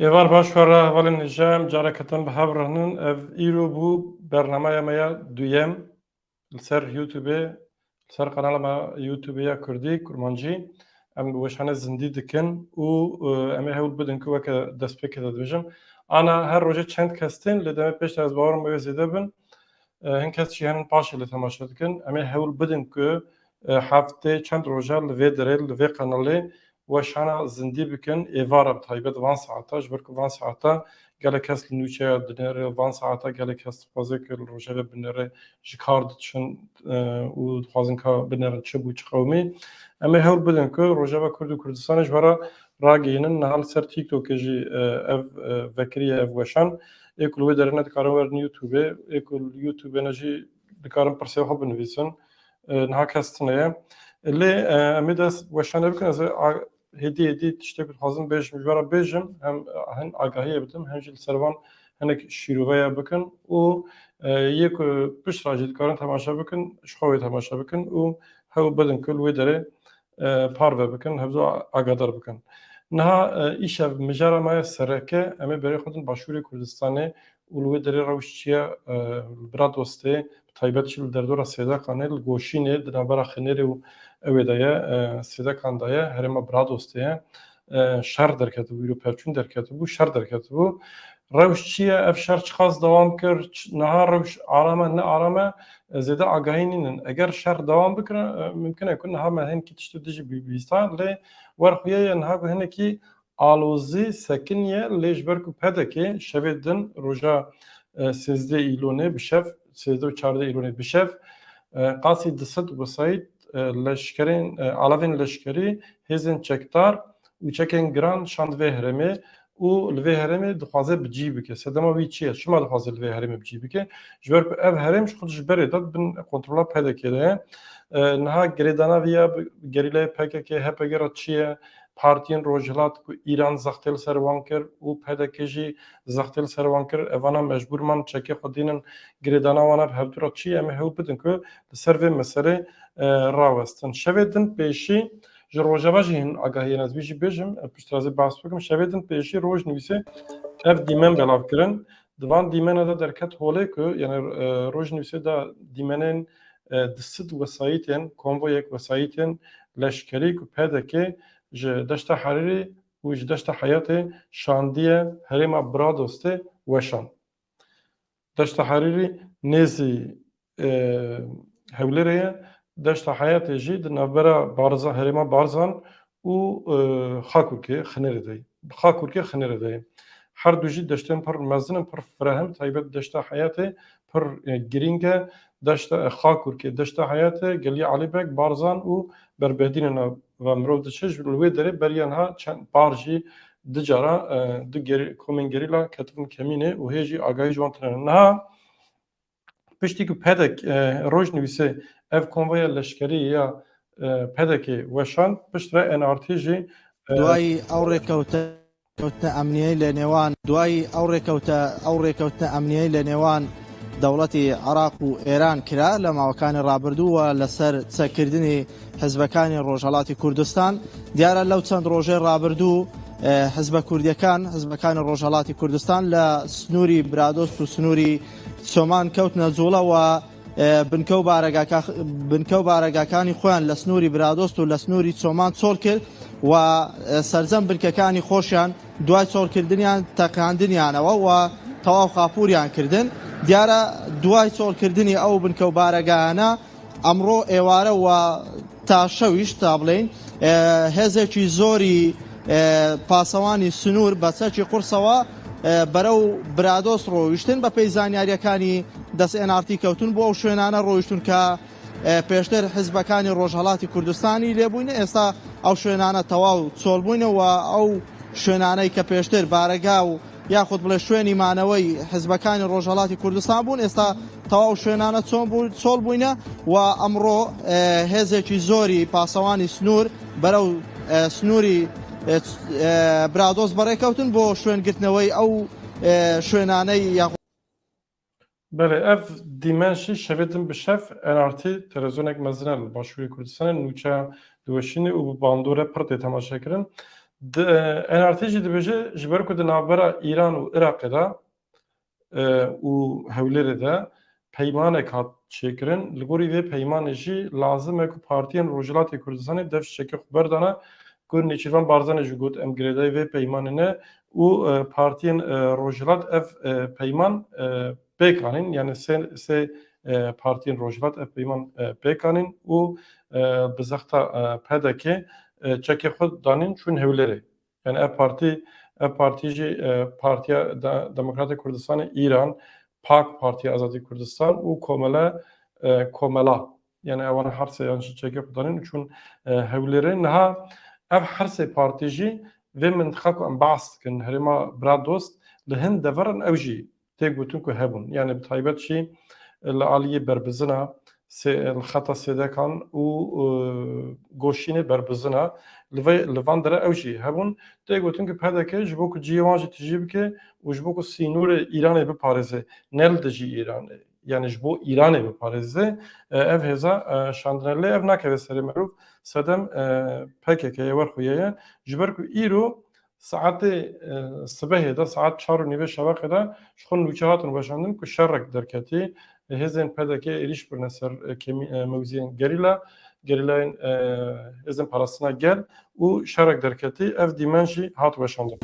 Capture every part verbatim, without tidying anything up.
Êvar baş we re hevalên hêja, em careke din bi hev re hînin. Ev îro bû bernameya me ya duyem li ser YouTubeê, li ser kanala me YouTubeê ya Kurdî, Kurmancî. Em weşane zindî dikin û, e, em ê hewl bidin ku weke destpêkê de dibêjim. Ana her roje çend kes tên, lê demê pêş de ez bawerim wê zêde bin. E, hin kes jî henin paşê lê temaşe dikin. Em ê hewl bidin ku, e, heftê çend roja li vê derê, li vê kanalê weşana zindî bikin. Êvara bi taybet van saeta, ji ber ku van saeta gelek kes li nûçeya dinêre, van saeta gelek kes dixwaze ku li rojevê binêre, ji kar diçin, e, û dixwazin ka binêrin çi bû, çi qewimî. Em ê hewl bidin ku Rojava Kurd û Kurdistanê ji we re ragihînin. Niha li ser TikTokê jî, e, ev, e, vekiriye ev weşan. Ê ku li wê derê ne dikarin werin YouTubeê, ê ku li YouTubeê ne jî dikarin pirsê xwe binivîsin. E, niha kes tune ye. Lê, e, em ê dest weşanê bikin, ez ê a-, hêdî hêdî tiştê ku dixwazim bêjim, ji we re bêjim, hem hin agahiyê bidim, hem jî li ser van hinek şîroveya bikin û, e, yê ku pişt re jî dikarin temaşe bikin, ji xwe wê temaşe bikin û hewl bidin ku li wê derê, e, parve bikin, hevdu agadar bikin. Niha, e, îşev mijara me ya sereke, em ê berê xwe din Başûrê Kurdistanê û li wê derê rewş çi ye, e, li Bradostê, bi taybet jî li derdora Sêdekanê, li Goşînê, di navbera Xinêrê û ewê de ye, e, Sêdekan de ye, herêma Bradostê ye. E, şer derketibû, îro pevçûn derketibû, şer derketibû. Rewş çi ye? Ev şer çiqas dewam kir? Ç-, niha rewş aram e, ne aram e? E, zêde agahî nînin. Eger şer dewam bikire, e, mimkun e ku niha me hinkî tiştê dijî bî-, bîsta, lê wer xuye ye niha ku hinekî alozî sekiniye, lê ji ber ku P D K şevê din roja, e, sêzdeh Îlonê bi şev, sêzdeh û çardeh Îlonê bi şev, e, qasî du sed wesayît, e, leşkerên, e, alavên leşkerî, hêzên çekdar û çekên giran şand vê herêmê û li vê herêmê dixwaze bi cî bike. Sedema wî çi ye? Çima dixwaze li vê herêmê bi cî bike? Ji ber ku ev herêm ji xwe ji berê de bin kontrola P D K de ye. E, niha girêdana vî ya bi gerîlayê P K K, H P G re çi ye? Partiyên Rojhilat ku Îran zextê li ser wan kir û P D K jî zextê li ser wan kir, evana mecbûr man çekê xwe dînin girêdana wan e, bi hevdû re çi ye? Em ê hewl bidin ku li ser vê meselê, e, rawestin. Şevê din pêşî ji Rojava jî hin agahiyên ez vî jî bêjim, e, piştre ez ê behs bikim. Şevê din pêşî Rojnivîsê ev dîmen belav kirin. Di van dîmena de derket holê ku, yani, e, Rojnivîsê de dîmenên, e, du sed wesayîtên, konvoyek wesayîtên leşkerî ku P D K ji Deşta Herîrî û ji Deşta Heyatê şandiye herêma Bradostê weşan. Deşta Herîrî nêzî, e, Hewlêrê ye. Deşta Heyatê jî di navbera Barza-, herêma Barzan û, e, Xakurkê, Xinêrê de ye. Xakurkê, Xinêrê de ye. Her du jî deştên pir mezin in, pir fireh in. Taybet Deşta Heyatê pir, e, girîng e. Deşta, e, Xakurkê, Deşta Heyatê, Gelî Elîbek, Barzan û Berbehdînê ne ve mirov diçe. Ji li wê derê beriya niha çend bar jî du cara, e, du geri-, komên gerîla ketin kemînê û hê jî agahî ji wan tune ne. Niha piştî ku P D K, e, Rojnivîsê ev konvoya leşkerî ya, e, P D K weşand, piştre N R T jî, e, دوای ئەو ڕێکەوتە، کەوتنە ئەمنیەی لە نێوان، دوای ئەو ڕێکەوتە، ئەو ڕێکەوتنە ئەمنیەی لە نێوان دەوڵەتی عێراق و ئێران کرا لە ماوەکانی ڕابردوو و لەسەر چەکردنی حزبەکانی ڕۆژهەڵاتی کوردستان. دیارە لەو چەند ڕۆژەی ڕابردوو، ئێ، حزبە کوردیەکان، حزبەکانی ڕۆژهەڵاتی کوردستان لە سنووری برادۆست و سنووری چۆمان کەوتنە جوڵە و، ئێ، بنکە و بارەگاکا-، بنکە و بارەگاکانی خۆیان لە سنووری برادۆست و لە سنووری چۆمان چۆڵ کرد و، ئێ، سەرجەم بنکەکانی خۆشیان دوای چۆڵکردنیان تەقاندنیانەوە و تەواو خاپوریان کردن. دیارە دوای چۆڵکردنی ئەو بنکە و بارەگایانە ئەمڕۆ ئێوارە و تا شەویش، تا بڵێین، ئێ، هێزێکی زۆری، ئێ، پاسەوانی سنوور بە چەکی قورسەوە، ئێ، بەرەو برادۆست ڕۆیشتن. بە پێی زانیاریەکانی دەست N R T کەوتن بۆ ئەو شوێنانە ڕۆیشتن کە، ئێ، پێشتر حزبەکانی ڕۆژهەڵاتی کوردستانی لێبووینە. ئێستا ئەو شوێنانە تەواو چۆڵ بووینە و ئەو شوێنانەی کە پێشتر بارەگا و یاخود بڵێ شوێنی مانەوەی حزبەکانی ڕۆژهەڵاتی کوردستان بوون، ئێستا تەواو شوێنانە چۆن بوو-، چۆڵ بووینە و ئەمڕۆ، ئێ، هێزێکی زۆری پاسەوانی سنوور بەرەو، ئێ، سنووری، ئێ، ئێ، برادۆست بەڕێکەوتن بۆ شوێنگرتنەوەی ئەو، ئێ، شوێنانەی یاخود Belê, ev dîmen jî şevê din bi şev N R T televîzyonek mezin e li Başûrê Kurdistanê, nûçeya diweşîne û bi bandore pir tê temaşekirin. Di, N R T jî dibêje, ji ber ku di navbera Îran û Iraqê de, e, û Hewlêrê de peymanek hat çêkirin, li gorî vê peymanê jî lazim e ku partiyên Rojhilatê Kurdistanê dev ji çekê xwe berdane, ku Nêçîrvan Barzanî jî got, em girêdayî vê peymanê ne û, e, partiyên, e, Rojhilat ev, e, peyman, e, pêk anîn, yani sê, sê, e, partiyên Rojhilat ev peyman, e, pêk anîn û, e, bi zexta, e, P D K, e, çekê xwe danîn çûn Hewlêrê. Yani ev partî, ev partî jî, e, Partiya De-, Demokratê Kurdistanê Îran, PAK, Partiya Azadî Kurdistan û Komele, e, Komela. Yani ewana her sê yan jî çekê xwe danîn û çûn, e, Hewlêrê. Niha ev her sê partî jî vê mintiqa ku em behs dikin, herêma Bradost, li hin deveran ew jî tê gotin ku hebûn. Yani bi taybet jî li aliyê berbizina, sê-, li xeta Sêdekan û, e, Goşînê berbizina, li vê, li van dere ew jî hebûn. Tê gotin ku P D K ji bo ku cihê wan jî tijî bike û ji bo ku sînorê Îranê biparêze, ne li dijî Îranê, yani ji bo Îranê biparêze, e, ev hêza, e, şandine. Lê ev nakeve serê merov, sedem, e, P K K ye, wer xwe ye ye. Ji ber ku îro saetê, e, sibehê de, saet çar û nîvê şeveqê de ji xwe nûçe hatin weşandin ku şerek derketî, e, hêzên P D K êrîş birine ser, e, kemî-, e, mewziyên gerîla, gerîlayên, e, hêzên parastina gel û şerek derketî. Ev dîmen jî hat weşandin.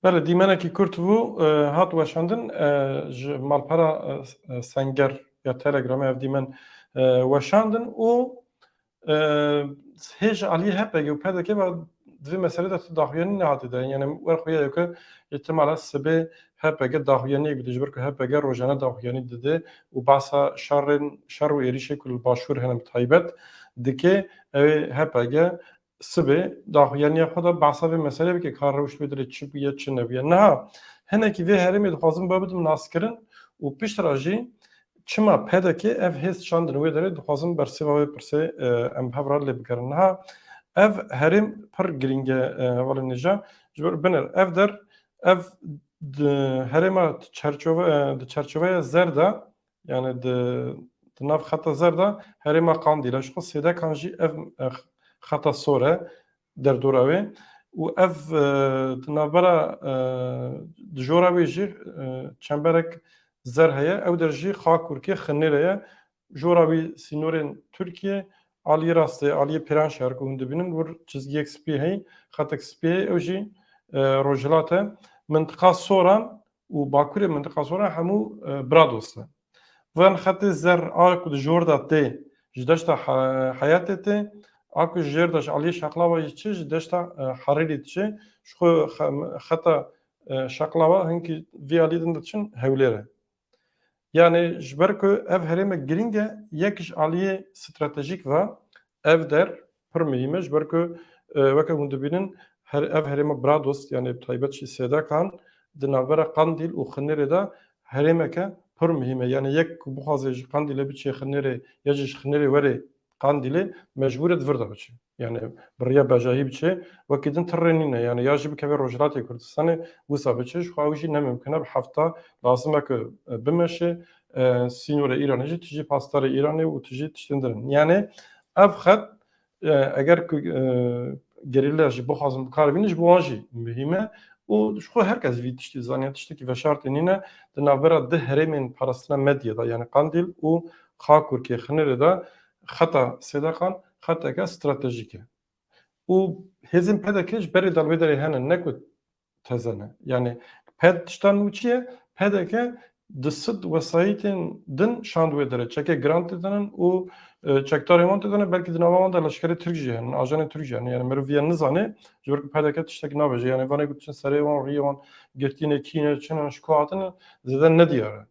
Belê, dîmenekî kurt bû, e, hat weşandin, e, ji malpera, e, Senger ya Telegramê ev dîmen, e, weşandin û, e, hê ji aliyê H P G û P D K ve di vê meselê de tu daxuyanî nehatî de. Yani wer xwe ye ku îhtimala sibê H P G daxuyaniyek bide, ji ber ku H P G rojane daxuyanî dide û behsa şerên, şer û êrîşê ku li başûr hene bi taybet dike, ew ê H P G sibê daxuyaniya xwe de behsa vê meselê bike, ka rewş wê derê çi bûye, çi nebûye. Niha hinekî vê herêmê dixwazim bidim naskirin û piştre jî çima P D K ev hêz şandin wê derê, dixwazim bersêva vê pirsê, e, em bi hev re lê bigerin. Niha ev herêm pir girîng e, e, hevalên hêja, ji ber binêr ev der, ev di herêma çerçove-, e, di çerçoveya zer de, yani di, di nav xeta zer de herêma Qandîl e. Ji xwe Sêdekan jî ev, e, xeta sor e, derdora wê. Û ev, e, di navbera, e, di jora wê jî, e, çemberek zer heye. Ew der jî Xakurkê Xinêrê ye. Jora wî sînorên Tirkiye, aliyê rastê, aliyê Pîranşehir ku hûn dibînin, wir çizgiyek spî heye, xetek spî heye, ew jî, e, rojhilat e. Mintiqa Soran û bakurê mintiqa Soran hemû, e, Brados e. Van xetê zer a ku di jor de tê, ji deşta He-, Heyatê tê, a ku ji jêr de ji aliyê Şeqlawa jî çi, ji deşta, e, Herêrê diçe, ji xwe xe-, xeta, e, Şeqlawa hinkî vî aliyê din diçin Hewlêr e. Yani ji ber ku ev herêmek girîng e, yek ji aliyê stratejîk ve ev der pir muhîm e, ji ber ku, e, weke hûn dibînin, her, ev herêma Bradost, yani bi taybet jî Sêdekan, di navbera Qandîl û Xinêrê de herêmeke pir muhîm e. Yani yek ku bixwaze ji Qandîlê biçê Xinêrê ya jî ji Xinêrê were Qandîlê, mecbûr e di vir de biçe. Yani bi riya bejahî biçe, wekî din tirê nîne. Yani ya jî bikeve Rojhilatê Kurdistanê, wisa biçe, ji xwe ew jî ne mimkun e, bi hefta lazim e ku, e, bimeşe, e, sînorê Îranê jî, tu jî pastarê Îranê û tu jî tiştên din in. Yani ev xet, e, eger ku, e, gerîla jî bixwazin bi kar bînin, ji bo wan jî muhîm e û ji xwe her kes vî tiştî zaniye, tiştekî veşartî nîne. Di navbera di herêmên parastina Medyê de, yani Qandîl û Xakurkê Xinirê de xeta Sêdekan xeteke stratejîk e. Û hêzên P D K ji berê de li wê derê hene, ne ku teze ne. Yani ped tiştan nû çi ye? P D K di sid wesayîtên din şand wê derê. Çekê giran tê de ne û, e, çekdarên wan tê de ne, belkî di nava wan de leşkerê Tirk jî hene, ajanên Tirk jî hene. Yani mirov viya nizane, ji ber ku P D K tiştekî nabêje. Yani vanê ku diçin serê wan, rûyê wan girtî ne, kî ne, çi ne, ji ku hatine, zêde nediyar e.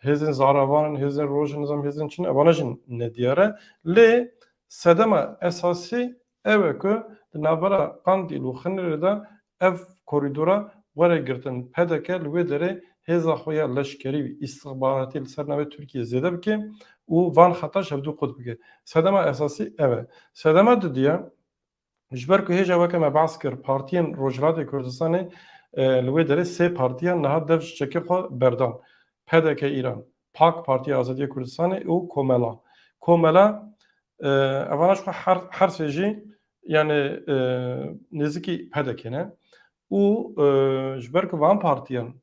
Hêzên Zaravan in, hêzên Roj in, nizam hêzên çi ne, evana jî nediyar e. Lê sedema esasî ew e ku di navbera Qandîl û Xinirê de ev korîdora were girtin. P D K li wê derê hêza xwe ya leşkerî û îstixbaratî li ser navê Tirkiyê zêde bike û van xeta ji hevdû qut bike. Sedema esasî ev e. Sedema dudiya, ji ber ku hêja weke me behs kir, partiyên Rojhilatê Kurdistanê, e, li wê derê sê partiya niha dev ji çekê xwe berdan. P D K Îran, PAK, Partiya Azadiya Kurdistanê û Komela. Komela, e, evana ji xwe her, her sê jî, yani, e, nêzikî P D K ne. Û, e, ji ber ku van partiyan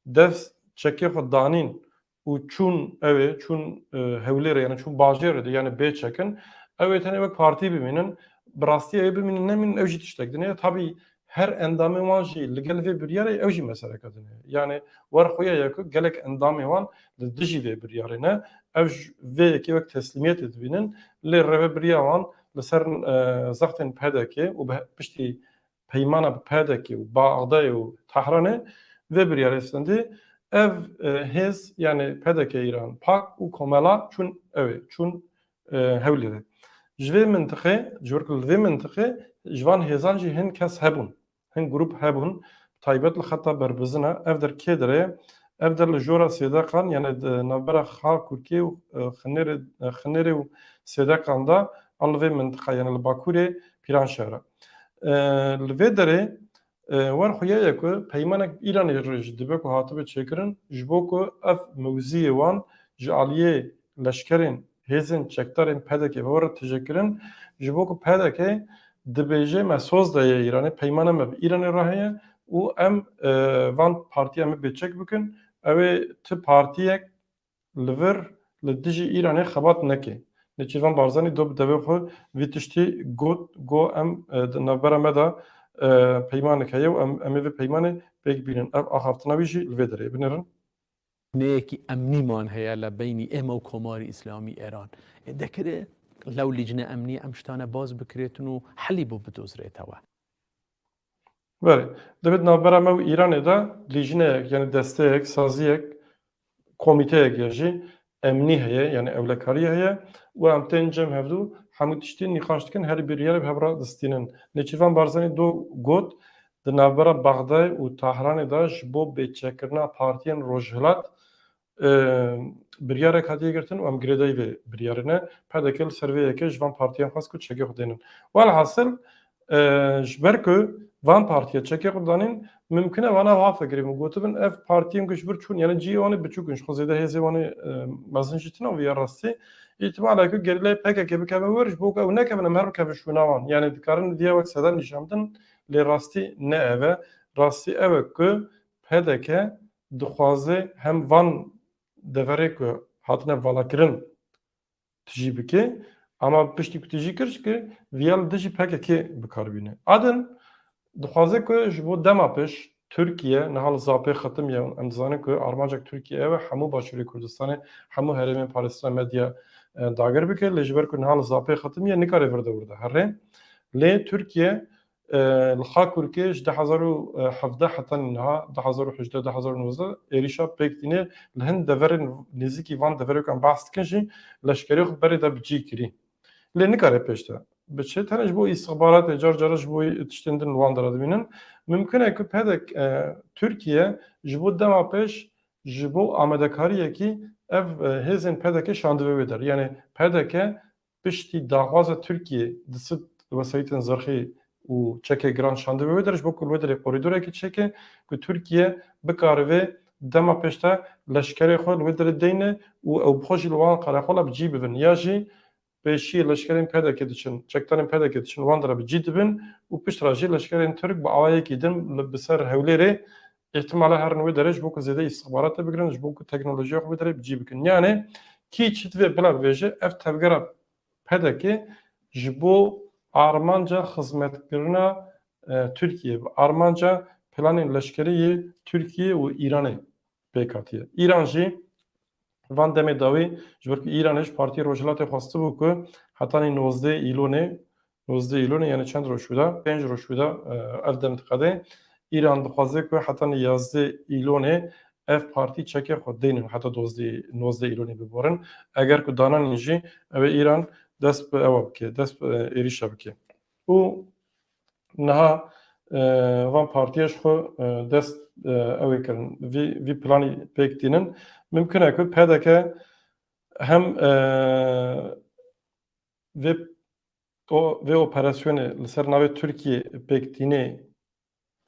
dev çekê xwe danîn û çûn ew ê, çûn, e, Hewlêrê, yani çûn bajêrê de, yani bê çekin, ew ê tenê wek partî bimînin, bi rastî ew ê bimînin nemînin, ew jî tiştek din e. Tabî her endamên wan jî li gel vê biryarê ew jî meseleka din e. Yani wer xuya ye ku gelek endamên wan li dijî vê biryarê ne, ev ji vê yekê wek teslîmiyetê dibînin, lê rêvebiriya wan li ser, e, zextên P D K û bi he-, piştî peymana bi P D K û Baxdayê û Tehranê vê biryarê stendî. Ev, e, hêz, yani P D K Îran, PAK û Komela çûn ew ê, çûn, e, Hewlêrê. Ji vê mintiqê, ji ber ku li vê mintiqê ji van hêzan jî hin kes hebûn, hin grûp hebûn, taybet li xeta berbizina. Ev der kê derê? Ev der li jora Sêdeqan, yani di navbera Xakurkê û, e, Xinêrê, e, Xinêrê û Sêdeqan de, a li vê mintiqa, yani li bakurê Pîranşehra. E, li vê derê, e, wer xuya ye ku peymanek Îranê re jî dibe ku hatibe çêkirin, ji bo ku ev mewziyê wan ji aliyê leşkerên hêzên çekdarên P D K ve were tije kirin, ji bo ku P D K dibêje me soz daye Îranê, peymana me bi Îranê re heye û em, e, van partiya me bêçek bikin, ew ê ti partiyek li vir li dijî Îranê xebat neke. Nêçîrvan Barzanî do bi devê xwe vî tiştî got, got em, e, di navbera me de, e, peymanek heye û em, em ê vê peymanê pêk bînin. Ev axaftina wî jî li vê derê binêrin. Neyekî emnî man heye li beynî ême û Komarî Îslamî Îran. Ê, dekirê lew lîcne emnî em ji tane baz bikirêtin û helî bo bidozrêtewe. Belê. Dibêt navbera me û Îranê de lîjneyek, yani desteyek, saziyek, komîteyek ya jî emnî heye, yani ewlekariyê heye û em tên cem hevdû hemû tiştî nîqaş dikin, herî biryarê bi hev re distînin. Nêçîrvan Barzanî do got, di navbera Baxdayê û Tahranê de ji bo bêçekkirina partiyên rojhilat, e, biryarek hatiye girtin û em girêdayî vê biryarê ne. P D K li ser vê yekê ji van partiyan xwest ku çekê xwe dênin. Welhasil, e, ji ber ku van partiya çekê xwe danîn, mimkun e vana wiha fikirî min gotibin, ev partiyên ku ji vir çûn, yani cihê wan ê biçûk in, ji xwe zêde hêzê wan ê, e, mezin jî tune û ya rastî. Îhtimal e ku gerîlayê P K K bikevin wir, ji bo ku ew nekevin, em her bikevin şûna wan. Yani dikarin viya wek sedem nîşan bidin, lê rastî ne ev e. Rastî ew e ku P D K dixwaze hem van deverê ku hatine valakirin tijî bike, ama piştî ku tijî kir, ji ki viya li dijî P K K bi kar bîne. A din dixwaze ku ji bo dema pêş Tirkiye niha li zapê xetimiye, em dizanin ku armancek Tirkiye ew e, hemû Başûrê Kurdistanê, hemû herêmên parastina medya, e, dagir bike, lê ji ber ku niha li zapê xetimiye, nikare vir de wir de here. Lê Tirkiye, e, li Xakurkê ji du hezar û hevdeh heta niha, du hezar û hejdeh, du hezar û nozdeh, êrîşa pêk tîne, li hin deverên nêzîkî van deverê ku em behs dikin jî leşkerê xwe berê de bi cî kirî. Lê nikare pêş de biçe, tenê ji bo îstixbaratê, car cara ji bo tiştên din li wan dera dibînin. Mimkun e ku P D K, e, Tirkiye ji bo dema pêş ji bo amadekariyekî ev, e, hêzên P D K şandibe wê der. Yani P D K piştî daxwaza Tirkiyê di sed wesayîtên zirxî û çekê giran şandibe wê der, ji bo ku li wê derê korîdorekî çêke ku Tirkiye bikaribe dema pêş de leşkerê xwe li wê derê deyne û ew bi xwe jî li wan qereqola bi cî bibin. Ya jî pêşiyê leşkerên P D K diçin, çekdarên P D K diçin, wan dera bi cî dibin û pişt re jî leşkerên Tirk bi awayekî din li, bi ser Hewlêrê îhtimala herin wê derê ji bo ku zêde îstixbaratê bigirin, ji bo ku teknolojiya xwe wê derê bi cî bikin. Yani kî çi divê bila bibêje, ev tevgera P D K ji bo armanca xizmetkirina, e, Tirkiye, bi armanca planên leşkerî yê Tirkiye û Îranê pêk hatiye. Îran jî van demê dawî, ji ber ku Îranê ji Partiyê Rojhilatê xwestibû ku hetanî nozdeh Îlonê, nozdeh Îlonê, yani çend roj wida? Pênc roj wida, e, ev dem diqede. Îran dixwaze ku hetanî yazdeh Îlonê ev partî çekê xwe deynin, heta dozdeh, nozdeh Îlonê biborin. Eger ku dananîn jî, ew ê Îran dest bi ewa bike, dest bi, e, êrîşa bike. Û niha, e, van partiya ji xwe, e, dest e, ew ê kirin. Vî, vî planî pêk tînin. Mimkun e ku P D K hem, e, vê, o, vê operasyonê li ser navê Tirkiyê pêk tînê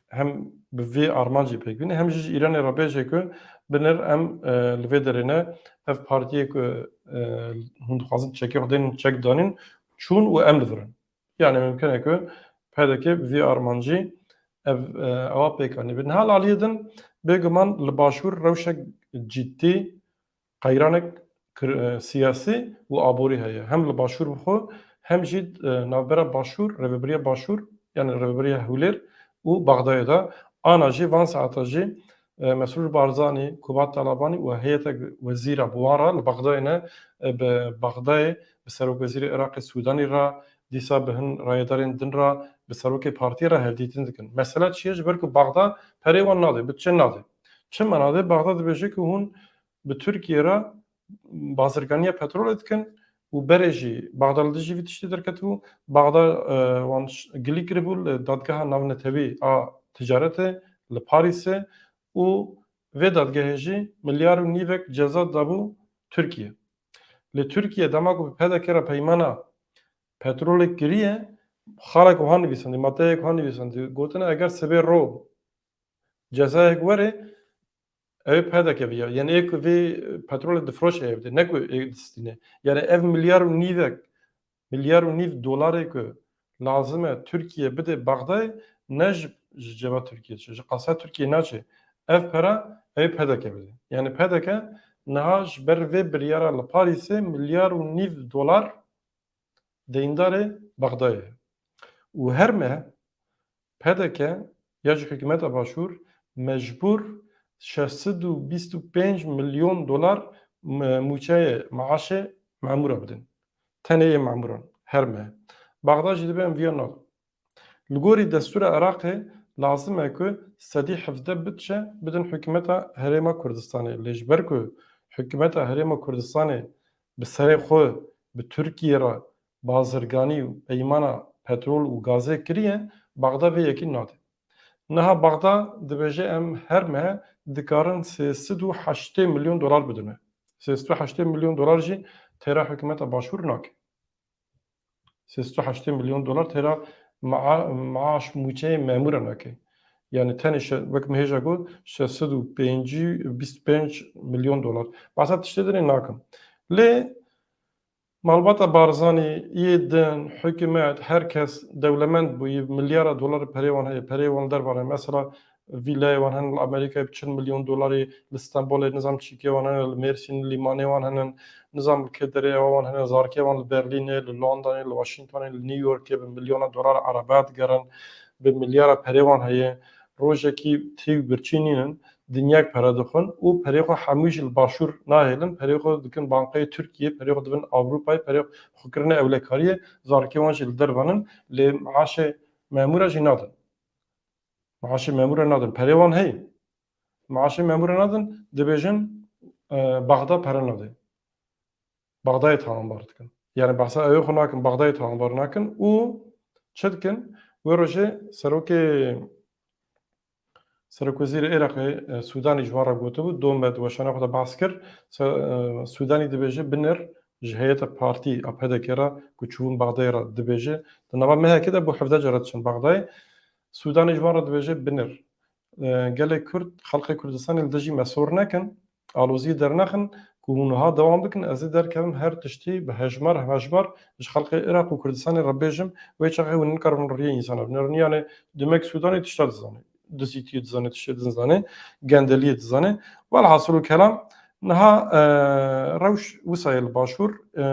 hem bi vê armancê pêk bîne, hem jî ji Îranê re bêje ku binir em, e, li vê derê ne, ev partiyê ku, e, hûn dixwazin çekê xwe dênin çek danîn, çûn û em li vir in. Yani mimkun e ku P D K bi vî armancî ev, e, ewa pêk anî. Bi niha li aliyê din bêguman li Başûr rewşek cidî qeyranek kir-, e, siyasî û aborî heye. Hem li Başûr bi xwe, hem jî, e, navbera Başûr, rêvebiriya Başûr, yani rêvebiriya Hewlêr û Bexdayê de. Ana jî van saeta jî, e, Mesrûr Barzanî, Kubat Talabanî û heyetek wezîra bi wan re li Bexdayê ne, e, bi Bexdayê, bi serokwezîrê Iraqê Sûdanî re, dîsa bi hin rayedarên din re, bi serokê partiyê re hevdîtin dikin. Mesele çi ye? Ji ber ku Bexda perê wan nade, bütçe nade. Çima nade? Bexda dibêje ku hûn bi Tirkiyê re bazirganiya petrolê dikin û berê jî Bexda li dijî vî tiştî derketibû. Bexda, e, wan ş-, gilî kiribû li dadgeha navnetewî a ticaretê li Parîsê û vê dadgehê jî milyar û nîvek ceza dabû Tirkiye. Lê Tirkiye dema ku bi P D K re peymana petrolê kiriye, xalek wiha nivîsandî, madeyek wiha nivîsandî, gotine eger sibê ro cezayek were, ew ê P D K viya. Yani ê ku vê petrolê difiroşe ev de, ne ku ê distîne. Yani ev milyar û nîvek, milyar û nîv dolarê ku lazim e Tirkiye bide Bexdayê, ne ji, ji ceba Tirkiye diçe, ji qasa Tirkiye naçe. Ev pera ew ê P D K bide. Yani P D K niha ji ber vê biryara li Parîsê milyar û nîv dolar deyndarê Bexdayê. Û her meh P D K ya jî hikûmeta Başûr mecbûr şeş sed û bîst û pênc milyon dolar me-, mûçeyê maaşê memûra bidin. Tenê yê memûran her meh. Bexda jî dibe em viya nadin. Li gorî destûra Iraqê lazim e ku sedî hevdeh bütçe bidin hikûmeta Herêma Kurdistanê. Lê ji ber ku hikûmeta Herêma Kurdistanê bi serê xwe bi Tirkiye re bazirganî û peymana petrol û gazê kiriye, Bexda vê yekî nade. Niha Bexda dibêje em her meh dikarin sê sed û heştê milyon dolar bidin me. Sê sed û heştê milyon dolar jî têra hikûmeta Başûr nake. Sê sed û heştê milyon dolar têra maa-, maaş mûçeyê memûra nake. Yani tenê şe-, wek min hêja got, şeş sed û pêncî, bîst pênc milyon dolar. Behsa tiştê dinê nakim. Lê malbata Barzanî, yê din, hikûmet, her kes dewlemend bûyî, milyara dolar perê wan heye, perê wan li derve ne. Mesela vîlayê wan hene li Amerîkayê bi çil milyon dolarî, li Stenbolê nizam çîkê wan hene, li Mêrsîn lîmanê wan hene, nizam li kê derê ewa wan hene, zarkê wan li Berlînê, li Londonê, li Washingtonê, li New Yorkê bi milyona dolar erebaya digerin, bi milyara perê wan heye. Rojekî tî û birçî nînin, dinyek pere dixwin û perê xwe hemû jî li başûr nahêlin, perê xwe dikin bankayê Tirkiyê, perê xwe dibin Ewropayê, perê xwe kirine ewlekariyê, zarkê wan jî li derve nin, lê maaşê memûra jî nadin. Maaşê memûra nadin. Perê wan heye. Maaşê memûra nadin, dibêjin, e, Bexda pere nade. Bexdayê tawanbar dikin. Yani behsa ew ê xwe nakin, Bexdayê tawanbar nakin û çi dikin? Wê rojê serokê, serokwezîrê Iraqê, e, Sûdanî ji wan re gotibû, dom me di weşana xwe de behs kir. Se-, e, Sûdanî dibêje binir ji heyeta partî a P D K re ku çûbûn Bexdayê re dibêje. Di nava mehekê de bû hevdeh cara diçin Bexdayê. Sûdanî ji wan re dibêje binir. E, gelê Kurd, xelkê Kurdistanê li dijî me sor nekin, aloziyê dernexin, ku hûn wiha dewam bikin, ez ê derkevim her tiştî bi hejmar, hejmar ji xelkê Iraq û Kurdistanê re bêjim, wê çaxê hûn nikarin riyê însana binin. Yani demek Sûdanê tişta dizane, dizîtiyê dizane, tiştê din dizane, gendeliyê dizane. Welhasil û kelam, niha, e, rewş wisa ye li başûr, e,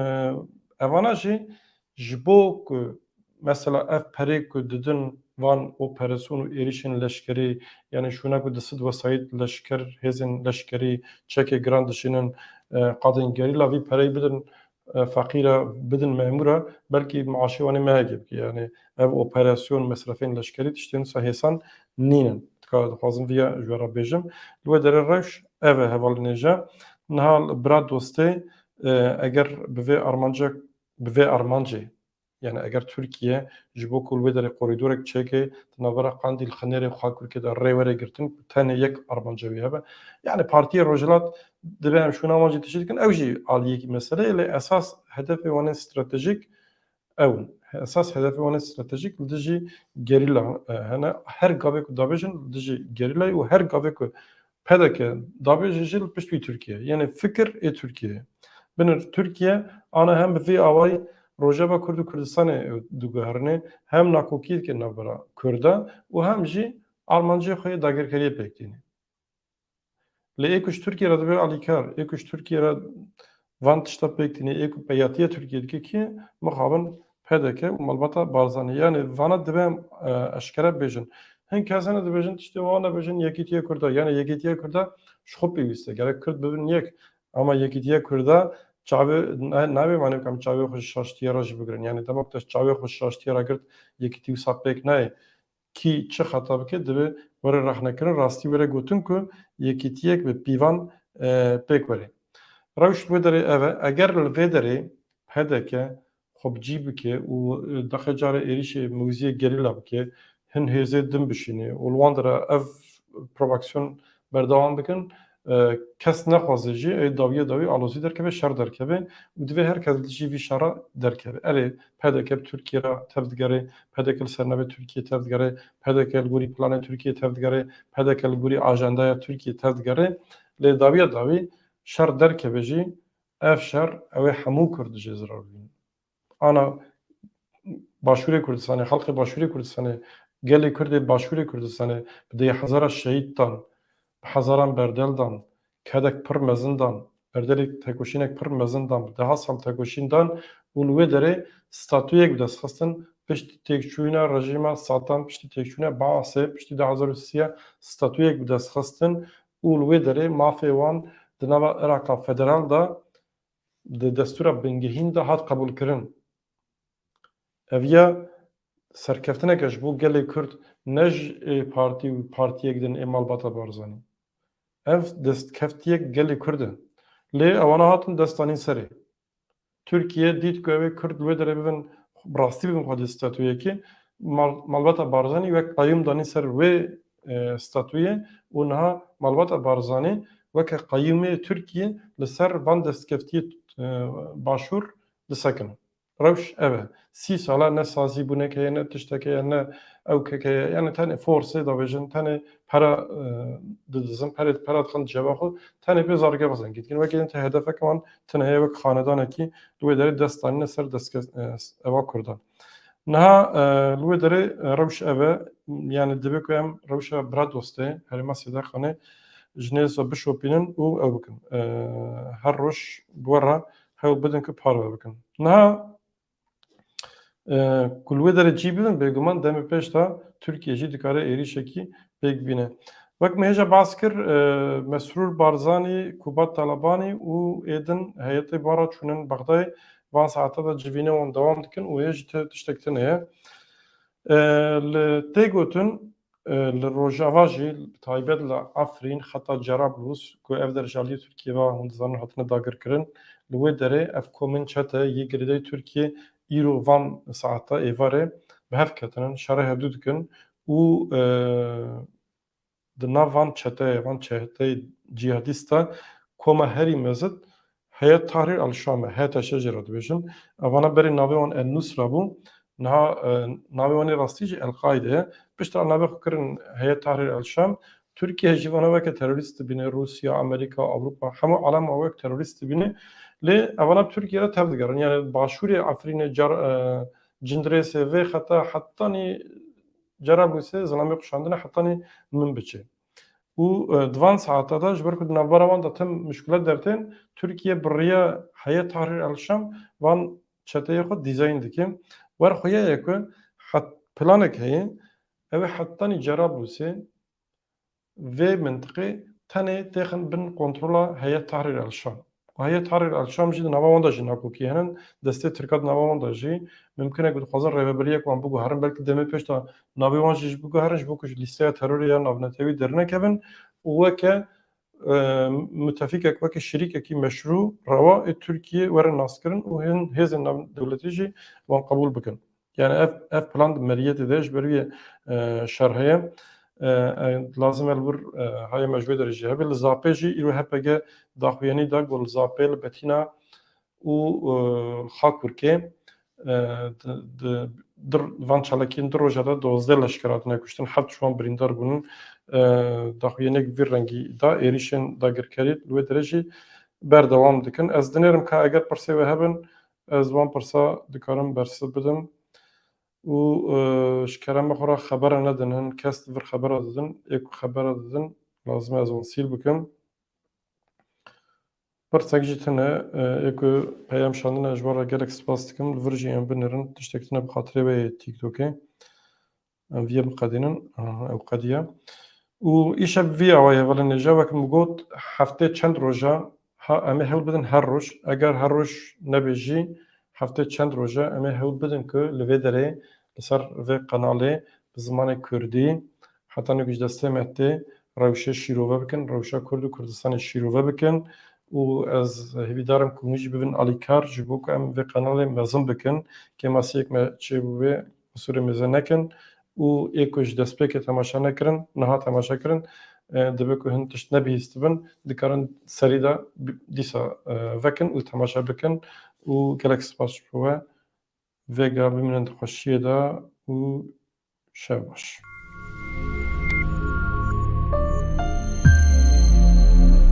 evana jî ji bo ku mesela ev perê ku didin van operasyon û êrişên leşkerî, yani şûna ku di sid wesayît leşker, hêzên leşkerî, çekê giran dişînin, e, qadên gerîla vî pereyê bidin, e, feqîra, bidin memûra, belkî maaşê wan ê mehekê bike. Yani ev operasyon, mesrefên leşkerî tiştên wisa hêsan nînin. Dika-, dixwazim viya ji we re bêjim. Li wê derê rewş ev e hevalên hêja. Niha bira dostê, e, eger bi vê armanca, bi vê armancê Yani eger Tirkiye ji bo ku li wê derê korîdorek çêke di navbera Qandîl, Xinêrê, Xakurkê de rê were girtin, tenê yek armanca wî hebe. Yani Partiyê Rojhilat dibe em şûna wan jî tişî dikin, ew jî aliyekî meseleyê, lê esas hedefê wan ên stratejîk ew in. Esas hedefê wan ên stratejîk li dijî gerîla, e, hene. Her gavê ku dabêjin li dijî gerîlayê û her gavê ku P D K dabêje jî li pişt wî Tirkiye. Yani fikir ê Tirkiye. Binir Tirkiye ana hem bi vî awayî Rojava Kurd û Kurdistanê diguherîne, hem nakokî dike navbera Kurda û hem jî armancê xwe yê dagirkeriyê pêk tîne. Lê ê ku ji Tirkiye re dibe alîkar, ê ku ji Tirkiye re van tişta pêk tîne, ê ku peyatiya Tirkiye dike kî mixabin P D K û malbata Barzanî. Yani vana dibe em, e, eşkere bêjin. Hin kes hene dibêjin tiştê wan nebêjin Yekîtiya Kurda. Yani Yekîtiya Kurda ji xwe pêwîst e. Gerek Kurd bibin yek. Ama Yekîtiya Kurda çavê, ne, nabê, mane, em çavê xwe ji şaştiya re jî bigirin. Yani dema ku te çavê xwe ji şaştiya re girt, yekîtî wisa pêk nayê. Kî çi xeta bike, divê were rexnekirin, rastî were gotin ku yekîtiyek bi pîvan, e, pêk were. Rewş li wê derê ev e. Eger li vê derê P D K xwe bi cî bike û, e, dexê carê êrîşê mewziyê gerîla bike, hin hêzê din bişîne û li wan dera ev provokasyonê berdewam bikin, e, kes nexwaze jî, ê dawiyê dawî alozî derkeve, şer derkeve û divê her kes li dijî vî şera derkeve. Erê, P D K bi Tirkiye re tev digere, P D K li ser navê Tirkiye tev digere, P D K li gorî planê Tirkiye tev digere, P D K li gorî ajandaya Tirkiye tev digere. Lê dawiya dawî şer derkeve jî, ev şer ew ê hemû Kurd dijê zirar bibînin. Ana Başûrê Kurdistanê, xelkê Başûrê Kurdistanê, gelê Kurdê Başûrê Kurdistanê bi deh hezara şehîd dan, bi hezaran berdel dan, kedek pir mezin dan, berdelê tekoşînek pir mezin dan, bi deha sal tekoşîn dan û li wê derê statuyek bi dest xistin, piştî têkçûna rejîma Saddam, piştî têkçûna Baasê, piştî du hezar û sê statuyek bi dest xistin û li wê derê mafê wan di nava Iraqa Federal de di destûra bingehîn de hat qebûlkirin. Ev ya serkeftineke ji bo gelê Kurd, ne ji, e, partî û partiyek din ê malbata Barzanî. Ev destkeftiyek gelê Kurd e. Lê ewana hatin dest danîn serê. Tirkiye dît ku ew ê Kurd li wê derê bibin, bi rastî bibin xwedî statuyekî. Mal-, malbata Barzanî wek qeyûm danî ser wê, e, statuyê û niha malbata Barzanî weke qeyûmê Tirkiye li ser van destkeftiyê, e, Başûr disekinin. Rewş ev e. Sî sala ne sazîbûnek heye, ne tiştek heye, ne ewkek heye. Yani tenê forsê dabêjin, tenê pera, e, didizin, perê, pera dixin ceba xwe, tenê pê zargê xwe zengî dikin. Wekî din te hedefeke wan tune heye, wek xanedanekî li wê derê dest danîne ser destke-, e, eva Kurdan. Niha, e, li wê derê, e, rewş ev e, yani divê ku em rewşa bira dostê herêma Sêdeqanê ji nêz ve bişopînin û ew bikin. E, her roj bi we re hewl bidin ku parve bikin. Niha, e, ku li wê derê cî bibin, bêguman demê pêş de Tirkiye jî dikare êrîşekî pêk bîne. Wek me hêja behs kir, e, Mesrûr Barzanî, Kubat Talabanî û ê din heyetê bi wan re çûnin Bexdayê, van saeta de civînê wan dewam dikin û hê jî te tiştek tune ye. E, li tê gotin, e, li Rojava jî, bi taybet li Efrîn, heta Cerablus, ku ev der ji aliyê Tirkiyê ve, hûn dizanin, hatine dagirkirin, li wê derê ev komên çete yê girêdayî Tirkiyê îro van saeta êvarê bi hev ketinin, şerê hevdû dikin û, e, di nav van çeteyê, van çeteyê cîhadîst de koma herî mezin Heyet Tahrir el-Şam e, H T Ş jê re dibêjin. Evana berê navê wan El Nusra bû. Niha, e, navê wan ê rastî jî El-Qaide ye. Piştre navê xwe kirin Heyet Tahrir el-Şam. Tirkiye jî vana weke terorîst dibîne, Rûsya, Amerîka, Ewropa, hemû alem wan wek terorîst dibîne. Lê evana Tirkiye re tev digerin. Yani Başûrê Efrînê, Car-, e, Cindirêsê, vê xeta hetanî Cerablûsê zilamê xwe şandine, hetanî min biçe. Û, e, di van saeta de, ji ber ku di navbera wan de tim muşkilat dertên, Tirkiye bi riya Heyet Tahrir el-Şam van çeteyê xwe dîzayn dike. Wer xuya ye ku het-, planek heye, ew ê hetanî Cerablûsê vê mintiqê tenê têxin bin kontrola Heyet Tahrir el-Şam. Û Heyet Tahrir el-Şam jî di nava wan de jî nakokî hene, destê Tirka di nava wan de jî, mimkun e ku dixwazin rêvebiriyek wan biguherin, belkî demê pêş de navê wan jî, jî biguherin, ji bo ku ji lîsteya terorê ya navnetewî dernekevin û weke e, mutefîkek wekî şirîkekî meşrû, rewa ê Tirkiyê were naskirin û hin hêzên navdewletî jî wan qebûl bikin. Yani ev, ev plan di meriyetê de ji ber wî, e, şer heye. E, e, lazim e li vir, e, haya me ji wê derê jî hebe. Li Zapê jî îro H P G daxuyanî da ku li Zapê li Betîna û, e, Xakurkê, e, di, di, di van çalakiyên du roja de dozdeh leşker hatine kuştin, heft ji wan birîndar bûn. E, daxuyaniyek vî rengî da, êrîşên dagirkerî li wê derê jî berdewam dikin. Ez dinêrim ka eger pirsê we hebin, ez wan pirsa dikarim bersiv bidim. Û, e, ji kerema xwe re xebera nedin, hin kes li vir xebera didin, ê ku xebera didin, lazim e ez wan sîl bikim. Pirsek jî tune, e, ê ku peyam şandine, ez ji we re gelek spas dikim. Li vir jî em binêrin, tiştek tune bi xatirê we yê TikTokê. Em viya biqedînin. Aha, ew qediya. Û îşev vî awayî hevalên hêja, wek min got, heftê çend roja, ha, em ê hewl bidin her roj. Eger her roj nebe jî, heftê çend roja em ê hewl bidin ku li vê derê, li ser vê qenalê bi zimanê kurdî, heta nûk ji destê me tê, rewşê şîrove bikin, rewşa Kurd û Kurdistanê şîrove bikin. Û ez hêvîdar im ku hûn jî bibin alîkar, ji bo ku em vê qenalê mezin bikin, kêmasiyek me çêbûbe, qisûrê mêze nekin û ê ku ji destpêkê temaşe nekirin, niha temaşe kirin, e, dibe ku hin tişt nebihîstibin, dikarin serî de bi-, dîsa, e, vekin û temaşe bikin û gelek spas ji bo we. Vêga bimînin di xweşiyê de û şev baş.